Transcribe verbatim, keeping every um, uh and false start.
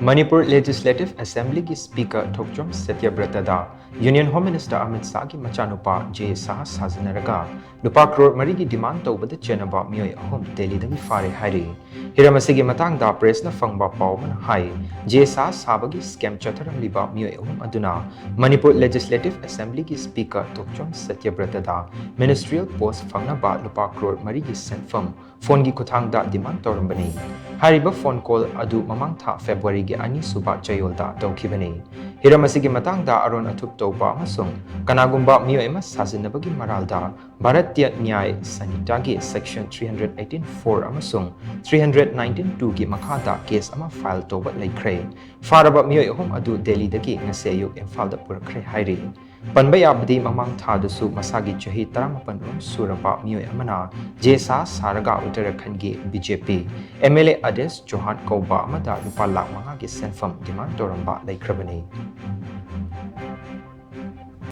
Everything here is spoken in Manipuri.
ꯃꯅꯤꯄꯨꯔ ꯂꯦꯖꯤꯁꯂꯦꯇꯤꯚ ꯑꯦꯁꯦꯝꯕ꯭ꯂꯤꯒꯤ ꯁ꯭ꯄꯤꯀꯔ ꯊꯣꯛꯆꯣꯝ ꯁꯇ꯭ꯌꯕ꯭ꯔꯇꯗ ꯌꯨꯅꯤꯌꯟ ꯍꯣꯝ ꯃꯤꯅꯤꯁꯇꯔ ꯑꯃꯤꯠ ꯁꯥꯍꯒꯤ ꯃꯆꯥꯅꯨꯄꯥ ꯖꯦ ꯁꯥꯍ ꯁꯥꯖꯤꯟꯅꯔꯒ ꯂꯨꯄꯥ ꯀ꯭ꯔꯣꯔ ꯃꯔꯤꯒꯤ ꯗꯤꯃꯥꯟ ꯇꯧꯕꯗ ꯆꯦꯟꯅꯕ ꯃꯤꯑꯣꯏ ꯑꯍꯨꯝ ꯗꯦꯜꯂꯤꯗꯒꯤ ꯐꯥꯔꯦ ꯍꯥꯏꯔꯤ꯫ ꯍꯤꯔꯝ ꯑꯁꯤꯒꯤ ꯃꯇꯥꯡꯗ ꯄ꯭ꯔꯦꯁꯅ ꯐꯪꯕ ꯄꯥꯎ ꯑꯃꯅ ꯍꯥꯏ, ꯖꯦ ꯁꯥꯍ ꯁꯥꯕꯒꯤ ꯁ꯭ꯀꯦꯝ ꯆꯠꯊꯔꯝꯂꯤꯕ ꯃꯤꯑꯣꯏ ꯑꯍꯨꯝ ꯑꯗꯨꯅ ꯃꯅꯤꯄꯨꯔ ꯂꯦꯖꯤꯁꯂꯦꯇꯤꯚ ꯑꯦꯁꯦꯝꯕ꯭ꯂꯤꯒꯤ ꯁ꯭ꯄꯤꯀꯔ ꯊꯣꯛꯆꯣꯝ ꯁꯇ꯭ꯌꯕ꯭ꯔꯇꯗ ꯃꯤꯅꯤꯁꯇ꯭ꯔꯤꯌꯦꯜ ꯄꯣꯁ ꯐꯪꯅꯕ ꯂꯨꯄꯥ ꯀ꯭ꯔꯣꯔ ꯃꯔꯤꯒꯤ ꯁꯦꯟꯐꯝ ꯐꯣꯟꯒꯤ ꯈꯨꯠꯊꯥꯡꯗ ꯗꯤꯃꯥꯟ ꯇꯧꯔꯝꯕꯅꯤ꯫ ꯍꯥꯏꯔꯤꯕ ꯐꯣꯟ ꯀꯣꯜ ꯑꯗꯨ ꯃꯃꯥꯡ ꯊꯥ ꯐꯦꯕ꯭ꯔꯨꯋꯥꯔꯤꯒꯤ ꯑꯅꯤꯁꯨꯕ ꯆꯌꯣꯜꯗ ꯇꯧꯈꯤꯕꯅꯤ꯫ ꯍꯤꯔꯝ ꯑꯁꯤꯒꯤ ꯃꯇꯥꯡꯗ ꯑꯔꯣꯟ ꯑꯊꯨꯞ ꯇꯧꯕ ꯑꯃꯁꯨꯡ ꯀꯅꯥꯒꯨꯝꯕ ꯃꯤꯑꯣꯏ ꯑꯃ ꯁꯥꯖꯤꯟꯅꯕꯒꯤ ꯃꯔꯥꯜꯗ Bharatiya ꯅ꯭ꯌꯥꯌ ꯁꯪꯍꯤꯇꯥꯒꯤ section three hundred eighteen four ꯑꯃꯁꯨꯡ three hundred nineteen two ꯒꯤ ꯃꯈꯥꯗ ꯀꯦꯁ ꯑꯃ ꯐꯥꯏꯜ ꯇꯧꯕ ꯂꯩꯈ꯭ꯔꯦ꯫ ꯐꯥꯔꯕ ꯃꯤꯑꯣꯏ ꯑꯍꯨꯝ ꯑꯗꯨ ꯗꯦꯜꯂꯤꯗꯒꯤ ꯉꯁꯤ ꯑꯌꯨꯛ ꯏꯝꯐꯥꯜꯗ ꯄꯨꯔꯛꯈ꯭ꯔꯦ ꯍꯥꯏꯔꯤ꯫ ꯄꯟꯕ ꯌꯥꯕꯗꯤ, ꯃꯃꯥꯡ ꯊꯥꯗꯁꯨ ꯃꯁꯥꯒꯤ ꯆꯍꯤ ꯇꯔꯥꯃꯥꯄꯟ ꯔꯣꯝ ꯁꯨꯔꯕ ꯃꯤꯑꯣꯏ ꯑꯃꯅ ꯖꯦ ꯁꯥꯍ ꯁꯥꯔꯒ ꯎꯠꯇꯔꯥꯈꯟꯗꯒꯤ B J P M L A Adesh Chauhan ꯀꯧꯕ ꯑꯃꯗ ꯂꯨꯄꯥ ꯂꯥꯈ ꯃꯉꯥꯒꯤ ꯁꯦꯟꯐꯝ ꯗꯤꯃꯥꯟ ꯇꯧꯔꯝꯕ ꯂꯩꯈ꯭ꯔꯕꯅꯤ꯫